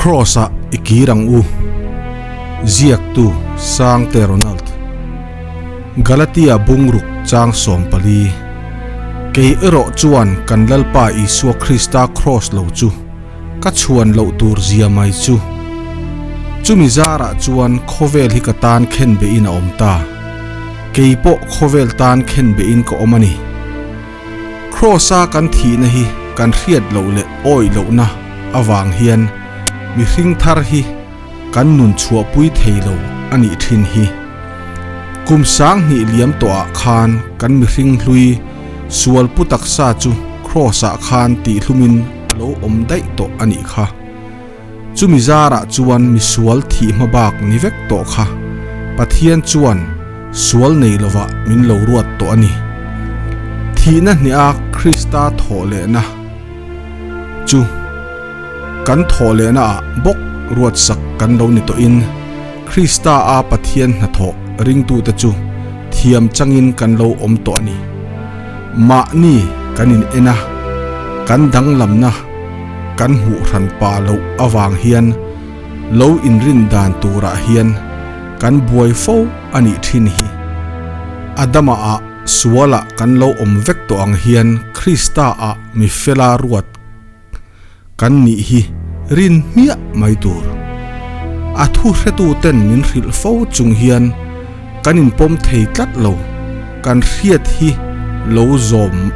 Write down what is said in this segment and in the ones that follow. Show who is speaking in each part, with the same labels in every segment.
Speaker 1: Kraws-ah i kir ang u. Ziaktu Sangte Ronald. Galatia bungruk chang 14. Kei erawh chuan kan Lalpa Isua Krista kraws lo chu ka chhuan loh tur zia mai chu. Chumi zarah chuan khawvel hi ka tan khen behin a awm ta. Kei pawh khawvel tan khen behin ka awm a ni. Kraws-a kan thihna hi kan hriat loh leh awih lohna avang hian mihring thar hi kan nun chhuahpui thei lo a nih thin hi. Kum 2000 liam tawhah khan kan mihring hlui sual pu taksa chu Kraws-ah khan tihhlumin a lo awm daih tawh a nih kha. Chumi zarah chuan misual thih hma bak ni vek tawh kha Pathian chuan sual nei lovah min lo ruat tawh a ni. Thihna hniha Krista thawh lehna chu kan thawh lehna ah bawk ruatsak kan lo ni tawhin Krista a Pathian hnathawh ringtute chu thiam changin kan lo awm tawh a ni. Mahni kan in en a, kan danglamna kan hmuh hran pah loh avang hian lo inrin dan turah hian kan buai fo a nih thin hi. Adama ah sualah kan lo awm vek tawh ang hian Krista ah mi fela ruat kan nih hi rin hmiah mai tur. A thu hretu ten min hrilh fo chung hian kan inpawm thei tlat lo, kan hriat hi lo zawm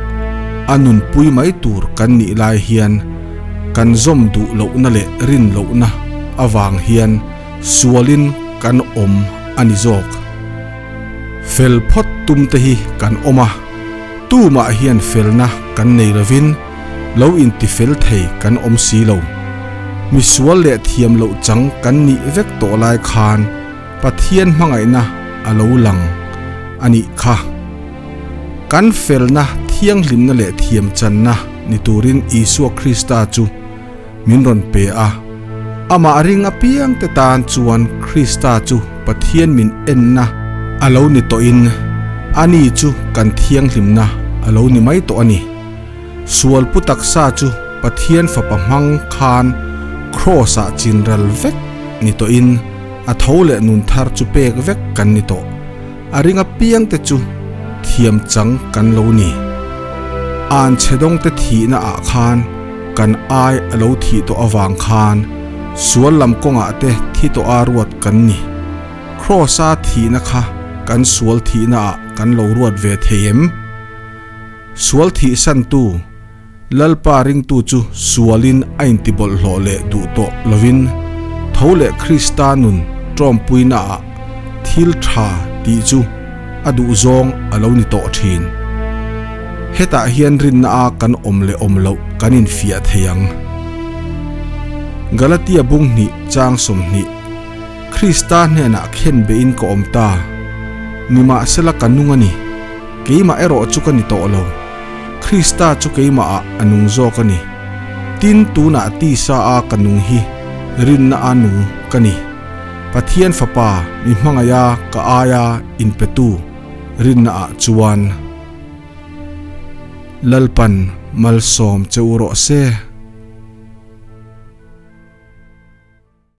Speaker 1: a nunpui mai tur kan nih lai hian kan zawm duh lohna leh rin lohna avang hian sualin kan awm a ni zawk. Fel phawt tum te hi kan awm a, tumah hian felna kan nei lovin lo intifel thei kan awm si lo. Misual leh thiam loh chang kan nih vek tawh lai khan Pathian hmangaihna a lo lang a nih kha. Kan felna, thianghlimna leh thiamchanna ni turin Isua Krista chu min rawn pe a. Amah ring apiangte tan chuan Krista chu Pathian min enna a lo ni tawhin ani chu kan thianghlimna a lo ni mai tawh a ni. Sual pu taksa chu Pathian Fapa hmang khan Kraws-ah chinral vek ni tawhin a tho leh nun thar chu pek vek kan ni tawh. A ring apiangte chu thiam chang kan lo ni. An chhe dawngte thihna ah khan kan ai a lo thih tawh avang khan sual lam kawngah te thi tawh a ruat kan ni. Kraws-a thihna kha kan sual thihna ah kan lo ruat ve thei em? Sual thihsantu Lalpa ringtu chu sualin a intibawlhhlawh leh duh tawh lovin tho leh Krista nun ṭawmpuinaah thil ṭha tih chu a duhzawng a lo ni tawh ṭhin. Hetah hian rinna a kan awm leh awm loh kan infiah thei ang. Galatia bung hnih chang 20, Krista hnenah khen bein ka awm ta, nimahsela ka nung a ni, keimah erawh chu ka ni tawh lo. Krista chu keimahah a nung zawk a ni. Tin, tunah tisa a ka nung hi rinna a nung ka ni. Pathian Fapa mi hmangaiha ka aia inpetu rinnaah chuan Lalpan malsawm che u rawh se.